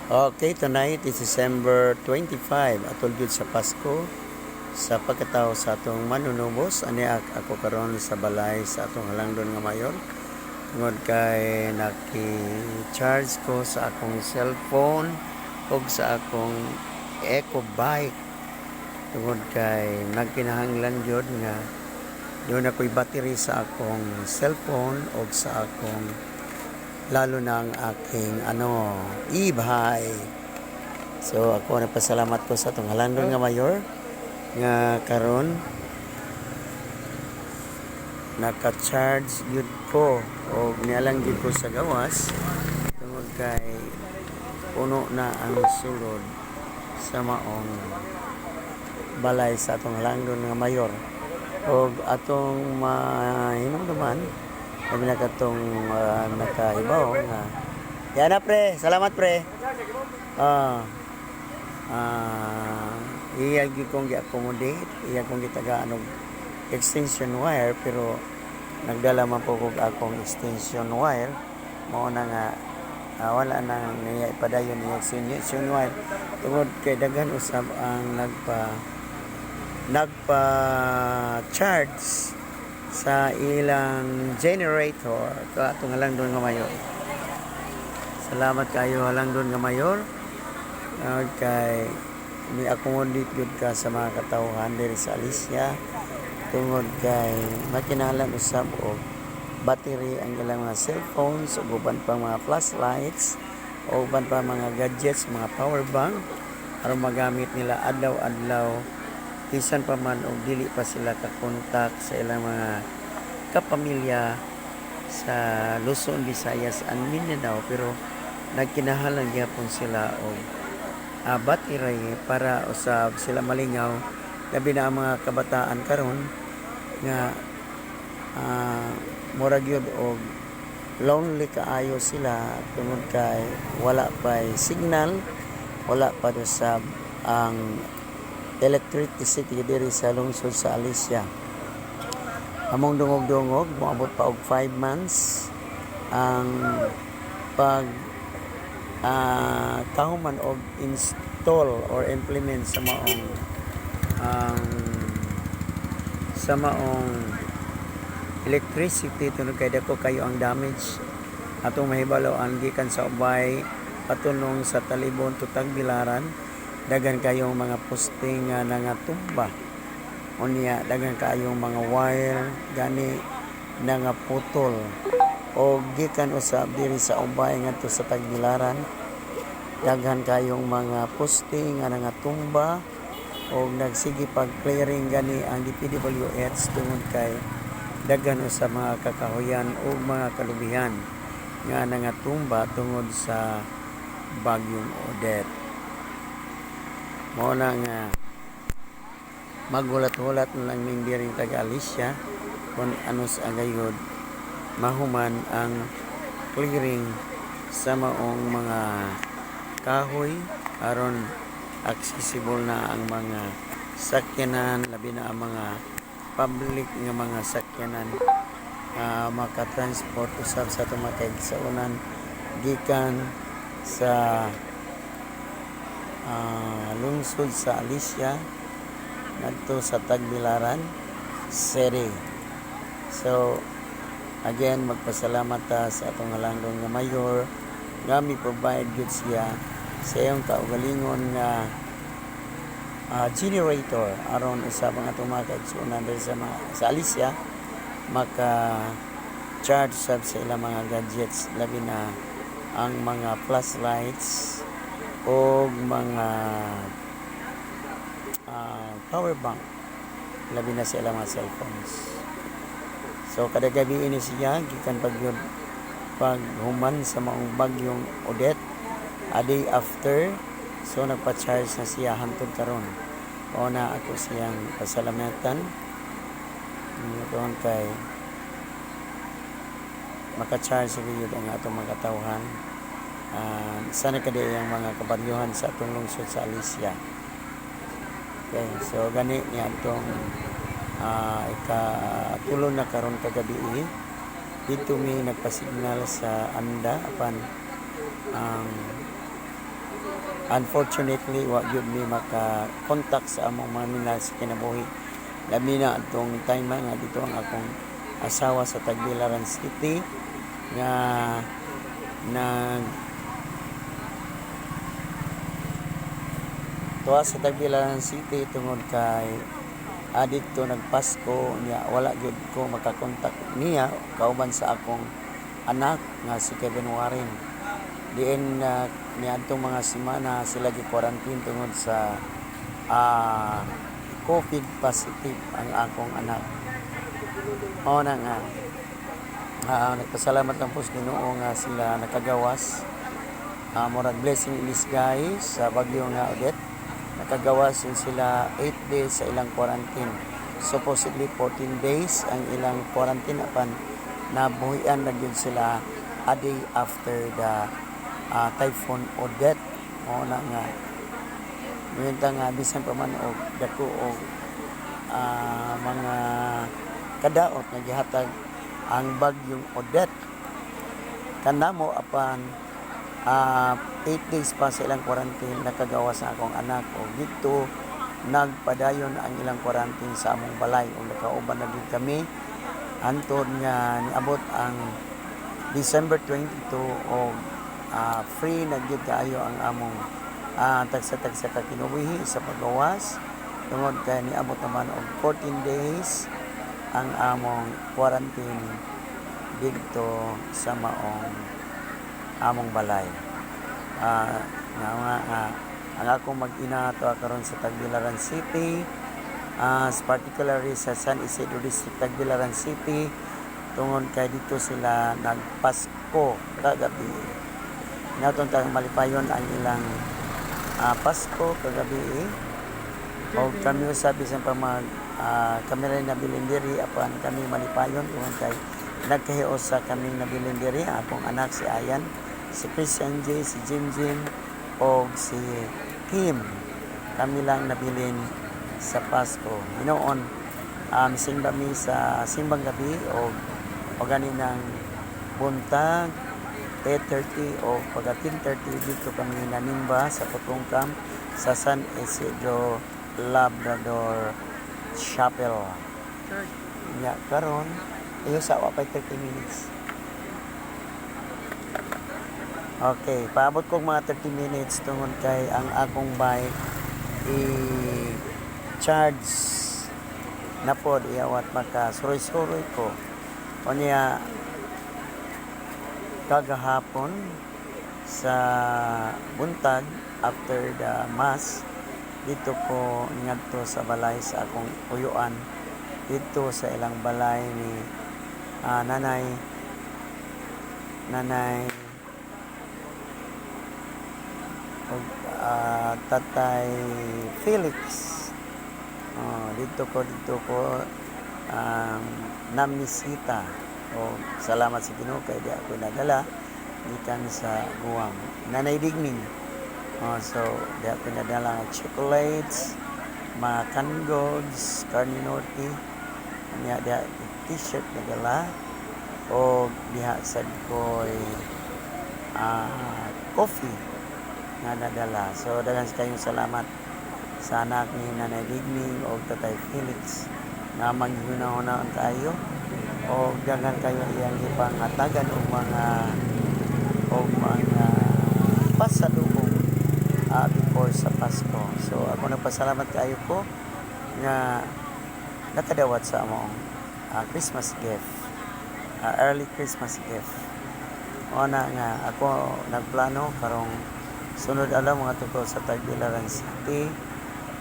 Okay, tonight is December 25, atol gyud sa Pasko, sa pagkatao sa atong Manunubos. Ani ako karon sa balay sa atong halangdon nga mayor. Tungod kay naki-charge ko sa akong cellphone ug sa akong eco bike. Tungod kay nagkinahanglan gyud nga duna ako'y battery sa akong cellphone ug sa akong, lalo na ang aking ano, e-bike. So ako, nagpasalamat ko sa atong halangdon nga mayor nga karon naka-charge gyud ko og nialang gyud ko sa gawas tungod kay puno na ang sulod sa maong balay sa atong halangdon nga mayor. Og atong mahinumduman, labi na katong nakahibaw nga yan na, pre. Salamat, pre. Iya gyud kong gi-accommodate, iya kong gitagaan og extension wire, pero nagdala man po kog akong extension wire. Mao na nga wala na niya ipadayon niya extension wire tungod kay daghan usab ang nagpa nagpa charge sa ilang generator ka atong halangdon nga mayor. Salamat kayo, halangdon nga mayor. Kay mi accommodate gyud ka sa mga katawhan diri sa Alicia tungod kay makinahanglan usab og battery ang ilang mga cellphones ug uban pang mga flashlights o uban pa mga gadgets, mga power bank, aron magamit nila adlaw-adlaw bisan pa man og dili pa sila ka-contact sa ilang mga kapamilya sa Luzon, Visayas and Mindanao, pero nagkinahanglan gyapon sila og battery para usab sila malingaw, labi na ang mga kabataan karon nga mura gyud og lonely kaayo sila tungod kay wala pay signal, wala pa do sa ang electricity diri sa lungsod sa Alicia. Among dungog-dungog, moabot pa og 5 months ang pag kahuman og install or implement sa maong electricity tungod kay dako kayo ang damage. Atong mahibalo-an, gikan sa Ubay patunong sa Talibon to Tagbilaran, daghan kayong mga poste nga nangatumba. Unya daghan kayong mga wire gani nangaputol o gikan usab diri sa Ubay ngadto sa Tagbilaran, daghan kayong mga poste nga nangatumba og nagsige pag clearing gani ang DPWH tungod kay daghan usab mga kakahuyan ug mga kalubihan nga nangatumba tungod sa Bagyong Odette. Mao na nga maghulat-hulat na lang ning diring taga Alicia kung ano sa gayud mahuman ang clearing sa maong mga kahoy aron accessible na ang mga sakyanan, labi na ang mga public nga mga sakyanan, maka-transport usab sa atong mga kaigsuonan gikan sa lungsod sa Alicia ngadto sa Tagbilaran City. So again, magpasalamat ta sa atong halangdon nga mayor nga mi provide gyud siya sa iyang kaugalingon nga generator aron usab ang atong mga kaigsuonan diri sa Alicia maka charge sab sa ilang mga gadgets, labi na ang mga flashlights o mga power bank, labi na sa ilang mga cellphones. So kada gabi ini siya gikan pag yun pag human sa maong Bagyong Odette, a day after, so nagpa-charge na siya hantod karon. Mao na ako siyang pasalamatan doon kay maka-charge sa gyud ang atong mga katawhan. Sana kadi ang mga kabaryuhan sa atong lungsod sa Alicia. Okay, so gani ni atong ikatulo na karon kagabi dito mi nagpasignal sa Anda apan ang Unfortunately, wa gyud mi maka-contact sa among mga minahal sa kinabuhi. Labi na atong time nga dito ang akong asawa sa Tagbilaran City nga nag tuwa sa Tagbilaran City tungod kay didto nagpasko niya. Wala gyud ko makakontak niya kauban sa akong anak nga si Kevin Warren diin niadtong mga semana sila gi-quarantine tungod sa COVID positive ang akong anak. Mao na nga nagpasalamat lang po sa Ginoo nga sila nakagawas. Murag blessing in disguise sa bagyo nga Odette. Nakagawas yun sila 8 days sa ilang quarantine. Supposedly 14 days ang ilang quarantine, apan nabuhian na gyud sila a day after the Typhoon Odette. Mao na nga Minta nga bisan pa man og dako og mga kadaot nga gihatag ang bagyong Odette kanamo, apan 8 days pa sa ilang quarantine, nakagawas sa akong anak og didto nagpadayon ang ilang quarantine sa among balay ug nakauban na gid kami hantod nga niabot ang December 22 og free na gyud kaayo ang among tagsa-tagsa ka kinabuhi sa pagawas tungod kay niabot naman og 14 days ang among quarantine didto sa maong among balay. Nga nga, nga ang akong mag-ina to karon sa Tagbilaran City, particularly sa San Isidro District, Tagbilaran City, tungod kay dito sila nagpasko kagabi. Natong tang malipayon ang ilang Pasko kagabi. O kami usab, bisan pa mag kami rin nabilin diri, apan kami malipayon tungod kay nagkahios sa kaming nabilin diri, akong anak si Ayan, si Christian J, si Jim Jim o si Kim. Kami lang nabilin sa Pasko. Hinoon simba mi sa simbang gabi o gani ng buntag 8:30 o pagka 10:30 dito kami nanimba sa Putong Camp sa San Isidro Labrador Chapel. Church. Nya karon ayo sa wa pay 30 minutes. Okay, paabot kog mga 30 minutes tungod kay ang akong bike i-charge na pod, iyawat maka suroy-suroy ko. O niya kagahapon sa buntag, after the mass, dito ko ngadto sa balay sa akong uyuan dito sa ilang balay ni nanay ug Tatay Felix. Oh, dito ko namisita o salamat sa Ginoo kay di ako nadala gikan sa Guam. Nanay Digning. Oh, so di ako nadala nga chocolates, mga canned goods, carne norte. Niya diha t-shirt nadala o diha sad ko'y coffee nga nadala. So daghan kayong salamat sa anak ni Nanay Digning o Tatay Felix nga manghuna-hunaan kayo o daghan kayo iyang gipangatagan og mga pasalubong before sa Pasko. So ako nagpasalamat kayo ko nga nakadawat sa among Christmas gift, early Christmas gift. O na nga ako nagplano karong sunod adlaw mga ko sa Tagbilaran City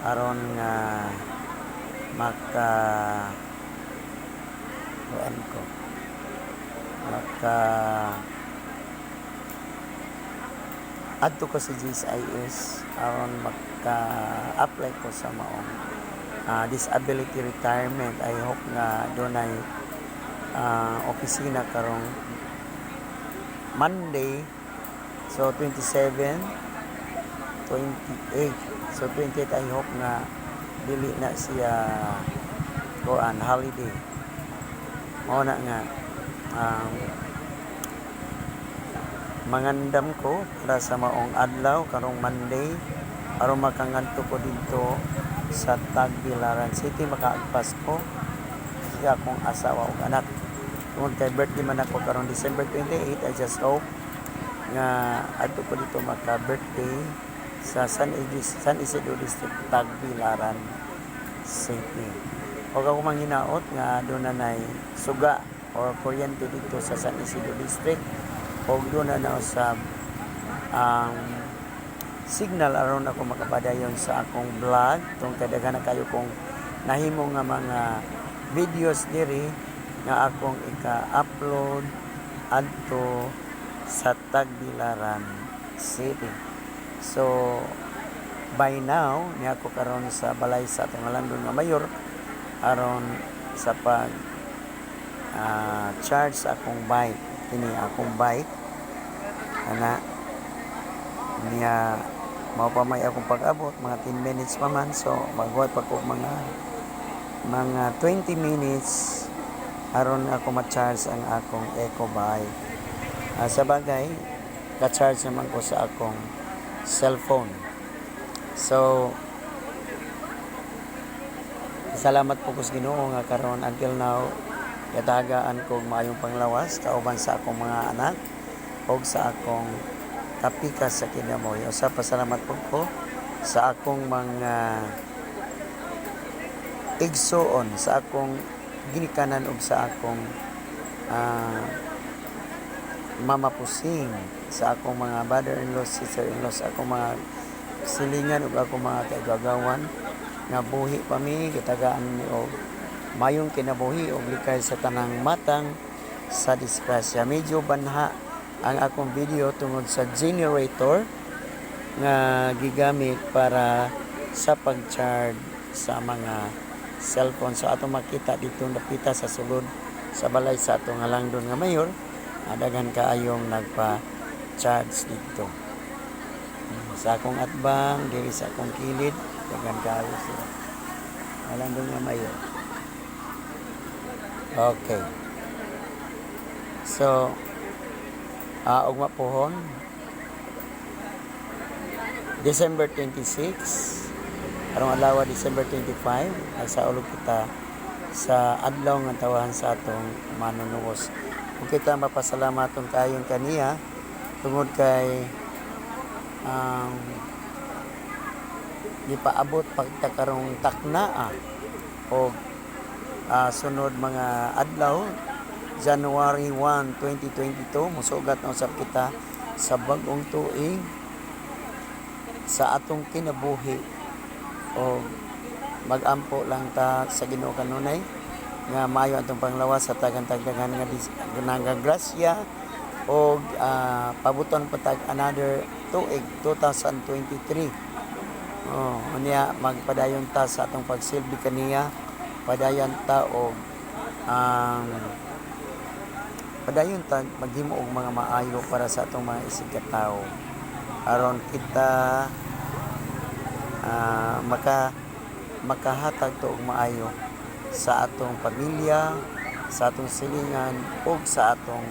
aron nga maka kuan ko maka adto ko sa GSIS aron maka-apply ko sa maong disability retirement. I hope nga dunay opisina karong Monday. So 27, 28. So 28, I hope nga dili na siya kuan, holiday. Mao na nga Mangandam ko para sa maong adlaw karong Monday aron makangadto ko didto sa Tagbilaran City, makaagpas ko sa akong asawa ug anak. Tungod kay birthday man ako karong December 28, I just hope nga adto ko didto maka birthday sa San Isidro District, Tagbilaran City. Ug ako manghinaot nga duna nay suga or kuryente didto sa San Isidro District ug duna na sa ang signal aron ako makapadayon sa akong vlog, tungod kay daghan na kayo kong nahimo nga mga videos diri nga akong ika-upload adto sa Tagbilaran City. So by now niya ako karon sa balay sa atong halangdon nga mayor aron sa pag charge sa akong bike. Kini akong bike ana niya, mao pa may akong pag-abot, mga 10 minutes pa man, so maghuwat pa ko mga 20 minutes aron ako ma-charge ang akong eco bike. Sa bagay, ka-charge naman ko sa akong cellphone. So salamat po ko sa Ginoo nga karon until now gatagaan ko og maayong panglawas kauban sa akong mga anak ug sa akong kapikas sa kinabuhi. Usa pasalamat po ko sa akong mga igsuon, sa akong ginikanan ug sa akong mama pusing, sa akong mga brother-in-law, sister-in-law, sa akong mga silingan ug akong mga kaigagawan nga buhi pa mi, gitagaan mi og mayong kinabuhi ug likay sa tanang matang sa disgrasya. Medyo banha ang akong video tungod sa generator nga gigamit para sa pag-charge sa mga cellphone. So atong makita dito napita sa sulod sa balay sa atong halangdon nga mayor, daghan kaayong nagpa-charge dito. Sa akong atbang, diri sa akong kilid, daghan kaayo sila. Halangdon nga mayor. Okay. So, ugma pohon, December 26, karong adlaw December 25, nagsaulog kita sa adlaw nga tawahan sa atong manunuos. Ug kita mapasalamaton kayon kaniya tungod kay gipaabot pa kita karong taknaa og sunod mga adlaw, January 1, 2022, musugat na usab kita sa bag-ong tuig sa atong kinabuhi o magampo lang ta sa Ginoo kanunay nga maayo atong panglawas sa tagan-tagdagan nga nga grasya og pabuton pa tag another tuig, 2023. Oh, unya magpadayon ta sa atong pagsilbi kaniya, padayon ta og ang padayon ta maghimo og mga maayo para sa atong mga isig katawo aron kita makahatag to og maayo sa atong pamilya, sa atong silingan ug sa atong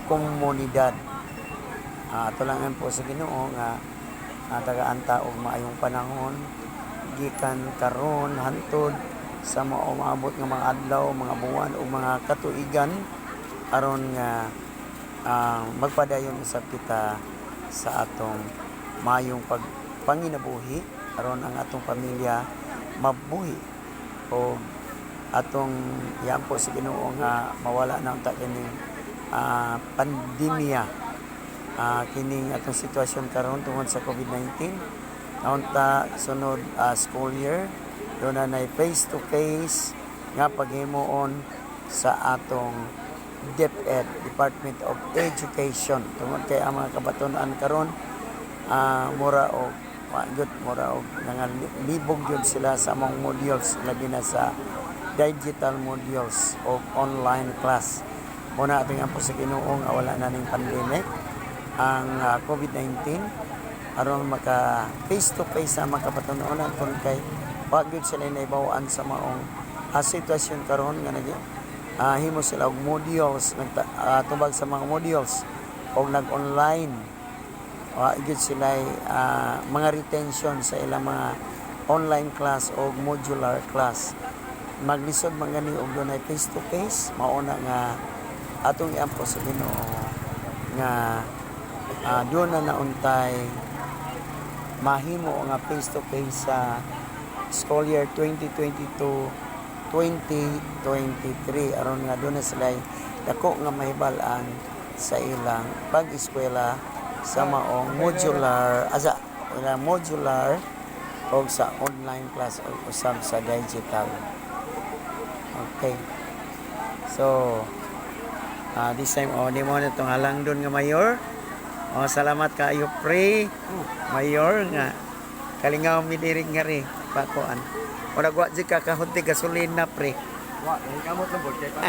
komunidad. Ato lang po sa Ginoo nga tagaan ta og maayong panahon gikan karon hantod sa mga umaabot nga mga adlaw, mga buwan ug mga katuigan aron nga magpadayon usab kita sa atong maayong pagpanginabuhi aron ang atong pamilya mabuhi o atong iampo sa Ginoo nga mawala na unta kining pandemya, kining atong sitwasyon karon tungod sa COVID-19. Naunta sunod school year duna na face to face nga paghimuon sa atong DepEd, Department of Education, tungod kay ang mga kabatunan karon mura og wa gyud, mura og nangalibog gyud sila sa among modules, labi na sa digital modules o online class. Muna ating ampo sa Ginoo nga wala na ning pandemic ang COVID-19 aron maka face to face sa mga kabatunonan, kung kay wa gyud sila nahibaw-an sa maong sitwasyon karon nga nag himo sila og modules, nagta, tubag sa mga modules. Og nag-online, wa gyud sila mga retention sa ilang mga online class o modular class. Maglisod man gani og dunay face to face. Mao na nga atong iampo sa Ginoo nga doon na nauntay mahimo nga face to face sa school year 2022 2023, aron nga doon na sila dako nga mahibal-an sa ilang pag-eskwela sa maong modular asa ilang modular o sa online class o usab sa digital. Okay, so this time, oh, di mo na itong halang doon nga mayor. Oh, salamat kaayo, pre mayor, nga kalingaw mi diri nga ri pakuan. Murag wa jud ka kahunti gasolina, pre. Wa, kamot lang pod kay pa.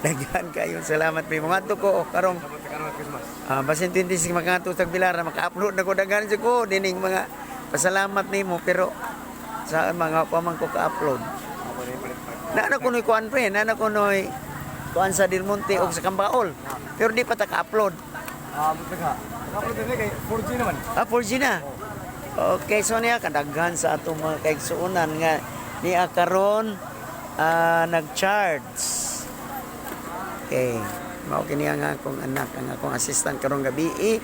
Daghan kayo salamat, pre. Mga ko, oh, karong Sabot sa karon Christmas. Basin 26 mga sa Bilara maka-upload na ko. Daghan jud ko dining mga pasalamat nimo, pero sa mga pa man ko ka-upload. Ako rin palit pa. Naa na kunoy kuan, pre, naa na kunoy kuan sa Del Monte og sa Kambaol. Pero di pa ta ka-upload. But ka. Naka-upload din kay 4G naman. Ah, 4G na. Okay, so niya kadaghan sa atong mga kaigsuonan nga niya karon nag-charge. Okay, mao kini ang akong anak, ang akong assistant karong gabi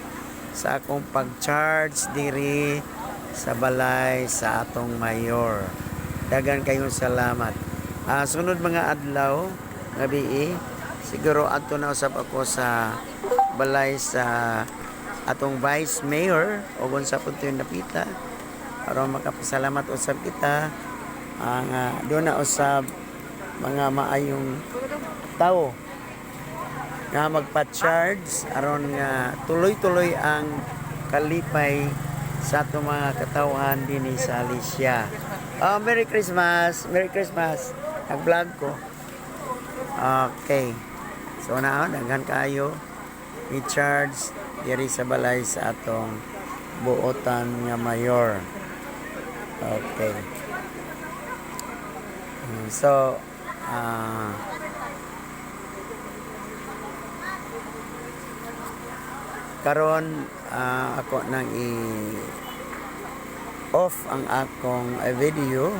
sa akong pag-charge diri sa balay sa atong mayor. Daghan kayong salamat. Sunod mga adlaw gabi, siguro adto na usab ako sa balay sa atong vice mayor o unsa po yung napita aron makapasalamat usab kita ang doon na usab mga maayong tao nga magpa-charge aron nga tuloy-tuloy ang kalipay sa atong mga katawhan dinhi sa Alicia. Oh, Merry Christmas! Merry Christmas! Nag-vlog ko. Okay. So na, daghan kayo i-charge diri sa balay sa atong buotan nga mayor. Okay. So, karon ako nang i off ang akong video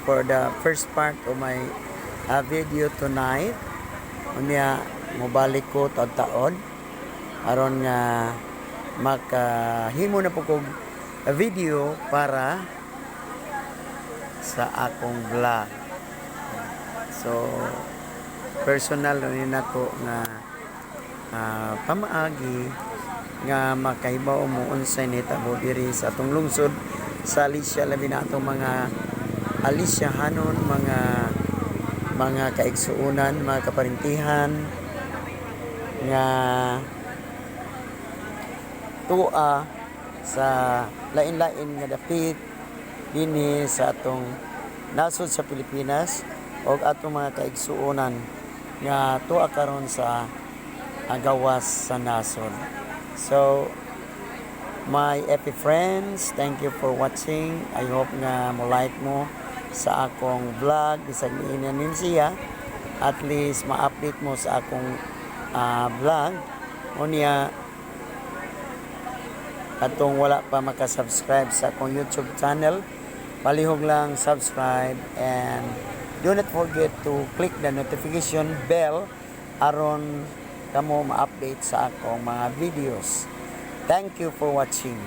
for the first part of my video tonight. Unya mobalik ko taon-taon aron nga makahimo na po kog video para sa akong vlog. So personal na rin ako nga pamaagi nga makahibaw mo unsay nitabo diri sa atong lungsod sa Alicia, labi na atong mga Aliciahanon, mga kaigsuonan, mga kaparintihan nga tua sa lain-lain nga dapit dinhi sa atong nasod sa Pilipinas o atong mga kaigsuonan nga tua karon sa gawas sa nasod. So, my epic friends, thank you for watching. I hope nga mo like mo sa akong vlog bisag niina nin siya. At least ma-update mo sa akong vlog. Unya atong wala pa makasubscribe sa akong YouTube channel, palihog lang subscribe and do not forget to click the notification bell aron kamo ma-update sa akong mga videos. Thank you for watching.